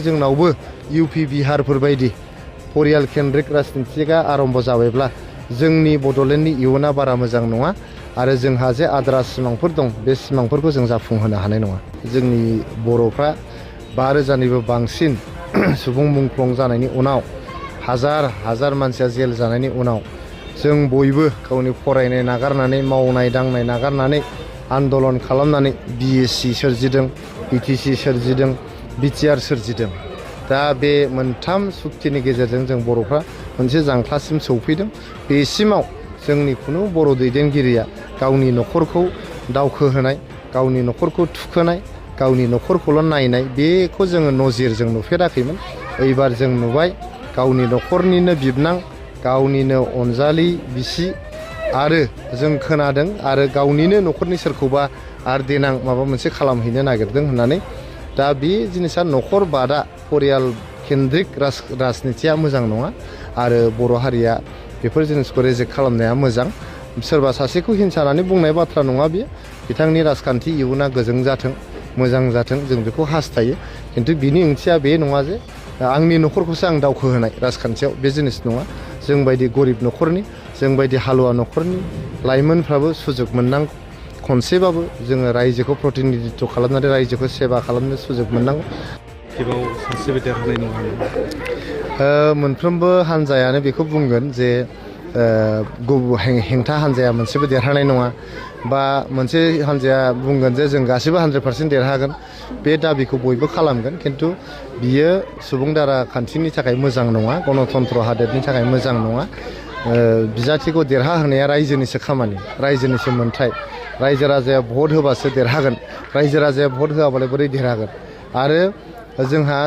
जोंनावबो इउपि बिहारफोर बायदि परियाल केन्द्रिक राजनितिया आरम्भ जाबायब्ला जोंनि बड'लेण्डनि इयुना बारा मोजां नङा आरो जोंहा जे आद्रा सिमांफोर दं बे सिमांफोरखौ जों जाफुंहोनो हानाय नङा। जोंनि बर'फ्रा 5,000निबो बांसिन सुबुं मुंख्लं जानायनि उनाव हाजार मानसिया जेल जानायनि उनाव जों बयबो गावनि फरायनाय नागारनानै मावनाय दांनाय नागारनानै आन्दलन खालामनानै बिएससि सोरजिदों, बिटिसि सोरजिदों, बिटिआर सोरजिदों। दा बे मोनथाम सुक्तिनि गेजेरजों जों बर'फ्रा मोनसे जांख्लासिम सौफैदों। बेसिमाव जोंनि खुनु बर' दैदेनगिरिया गावनि न'खरखौ दावखोहोनाय, गावनि न'खरखौ थुखोनाय, गावनि न'खरखौल' नायनाय बेखौ जोङो नजिरजों नुफेराखैमोन। एबार जों नुबाय गावनि न'खरनिनो बिबनां, गावनिनो अनजालि बिसि आरो जों खोनादों आरो गावनिनो न'खरनि सोरखौबा आरो देनां माबा मोनसे खालामहैनो नागिरदों होननानै। दा बे जिनिसा न'खर बादा परियाल केन्द्रिक राजनितिया मोजां नङा आरो बर' हारिया बेफोर जिनिसखौ रेजेक्ट खालामनाया मोजां। सोरबा सासेखौ हिंसानानै बुंनाय बाथ्रा नङा बियो। बिथांनि राजखान्थि इयुना गोजों जाथों, मोजां जाथों जों बेखौ हास्थायो। खिन्थु बिनि ओंथिया बे नङा जे आंनि न'खरखौसो आं दावखोहोनाय राजखान्थियाव, बे जिनिस नङा। जोंबायदि गरिब न'खरनि, जोंबायदि हालुवा न'खरनि लाइमोनफ्राबो सुजुग मोननांगौ। खनसेबाबो जोङो रायजोखौ प्रतिनिधित्व खालामनानै रायजोखौ सेबा खालामनो सुजुग मोननांगौ। सासेबो देरहानाय नङा। मोनफ्रोमबो हान्जायानो बेखौ बुंगोन जे हेंथा हान्जाया मोनसेबो देरहानाय नङा, बा मोनसे हान्जाया बुंगोन जे जों गासिबो 100% देरहागोन। बे दाबिखौ बयबो खालामगोन, खिन्थु बियो सुबुं दारा खान्थिनि थाखाय मोजां नङा, गणतन्त्र हादोरनि थाखाय मोजां नङा। बिजाथिखौ देरहाहोनाया रायजोनिसो खामानि, रायजोनिसो मोन्थाय। रायजो राजाया भट होबासो देरहागोन, रायजो राजाया भट होआबालाय बोरै देरहागोन। आरो जोंहा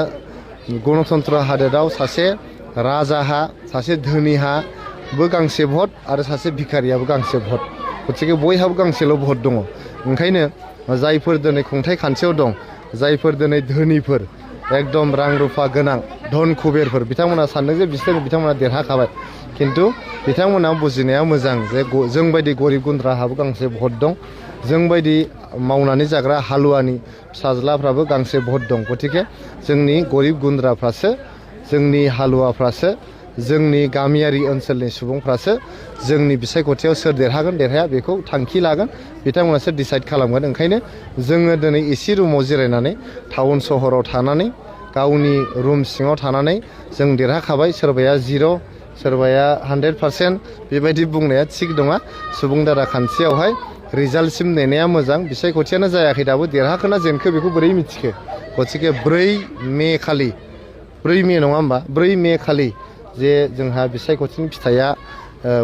गणतन्त्र हादोराव सासे राजाहा, सासे धोनिहाबो गांसे भट आरो सासे भिखारियाबो गांसे भट, गथिखे बयहाबो गांसेल' भट दङ। ओंखायनो जायफोर दिनै खुंथाय खान्थियाव दं, जायफोर दिनै धोनिफोर, एकदम रां रुफा गोनां धन कुबेरफोर, बिथांमोना सानदों जे बिथांमोना देरहाखाबाय। खिन्थु बिथांमोना बुजिनाया मोजां जे जोंबायदि गरिब गुन्द्राहाबो गांसे भट दं, जोंबायदि मावनानै जाग्रा हालुवानि फिसाज्लाफ्राबो गांसे भट दं। गथिखे जोंनि गरिब गुन्द्राफ्रासो, जोंनि हालुवाफ्रासो, जोंनि गामियारि ओनसोलनि सुबुंफ्रासो जोंनि बिसायख'थियाव सोर देरहागोन देरहाया बेखौ थांखि लागोन, बिथांमोनासो डिसाइड खालामगोन। ओंखायनो जोङो दिनै एसि रुमाव जिरायनानै टाउन सहराव थानानै गावनि रुम सिङाव थानानै जों देरहाखाबाय, सोरबाया 0, सोरबाया 100% बेबायदि बुंनाया थिग नङा। सुबुं दारा खान्थियावहाय रिजाल्टसिम नेनाया मोजां। बिसायख'थियानो जायाखै दाबो, देरहाखोना जेनखो बेखौ बोरै मिथिखो। गथिखे 4 मे खालि, 4 मे नङा होमबा, 4 मे खालि जे जोंहा बिसायख'थिनि फिथाइया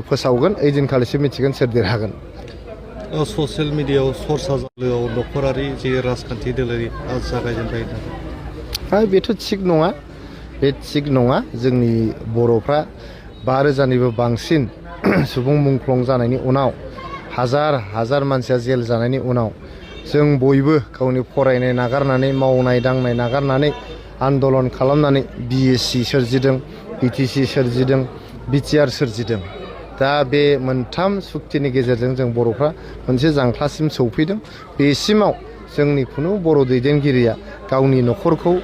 फोसावगोन, ओइदिनखालिसो मिथिगोन सोर देरहागोन। ससियेल मिडियायाव सरसा जालोआव न'खरारि जे राजखान्थि दोलोरि जागायजेनबाय। बेथ' थिग नङा, बे थिग नङा। जोंनि बर'फ्रा 5,000निबो बांसिन सुबुं मुंख्लं जानायनि उनाव हाजार मानसिया जेल जानायनि उनाव जों बयबो गावनि फरायनाय नागारनानै मावनाय दांनाय नागारनानै आन्दलन खालामनानै बिएससि सोरजिदों, बिटिसि सोरजिदों, बिटिआर सोरजिदों। दा बे मोनथाम सुक्तिनि गेजेरजों जों बर'फ्रा मोनसे जांख्लासिम सौफैदों। बेसिमाव जोंनि खुनु बर' दैदेनगिरिया गावनि न'खरखौ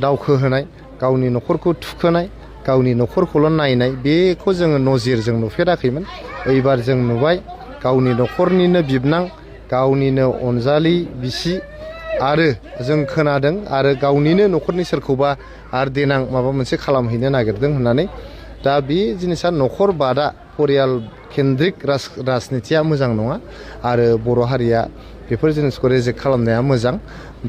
दावखोहोनाय, गावनि न'खरखौ थुखोनाय, गावनि न'खरखौल' नायनाय बेखौ जोङो नजिरजों नुफेराखैमोन। एबार जों नुबाय गावनि न'खरनिनो बिबनां, गावनिनो अनजालि बिसि आरो जों खोनादों आरो गावनिनो न'खरनि सोरखौबा आरो देनां माबा मोनसे खालामहैनो नागिरदों होननानै। दा बे जिनिसा न'खर बादा परियाल केन्द्रिक राजनितिया मोजां नङा आरो बर' हारिया बेफोर जिनिसखौ रेजेक्ट खालामनाया मोजां।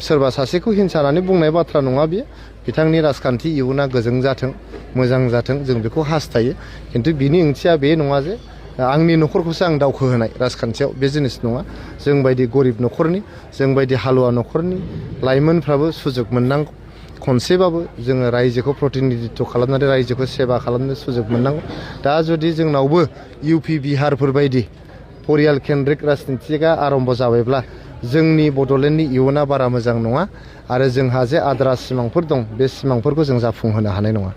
सोरबा सासेखौ हिंसानानै बुंनाय बाथ्रा नङा बियो। बिथांनि राजखान्थि इयुना गोजों जाथों, मोजां जाथों जों बेखौ हास्थायो। खिन्थु बिनि ओंथिया बे नङा जे आंनि न'खरखौसो आं दावखोहोनाय राजखान्थियाव, बे जिनिस नङा। जोंबायदि गरिब न'खरनि, जोंबायदि हालुवा न'खरनि लाइमोनफ्राबो सुजुग मोननांगौ। खनसेबाबो जोङो रायजोखौ प्रतिनिधित्व खालामनानै रायजोखौ सेबा खालामनो सुजुग मोननांगौ। दा जुदि जोंनावबो इउपि बिहारफोर बायदि परियाल केन्द्रिक राजनितिया आरम्भ जाबायब्ला जोंनि बड'लेण्डनि इयुना बारा मोजां नङा आरो जोंहा जे आद्रा सिमांफोर दं बे सिमांफोरखौ जों जाफुंहोनो हानाय नङा।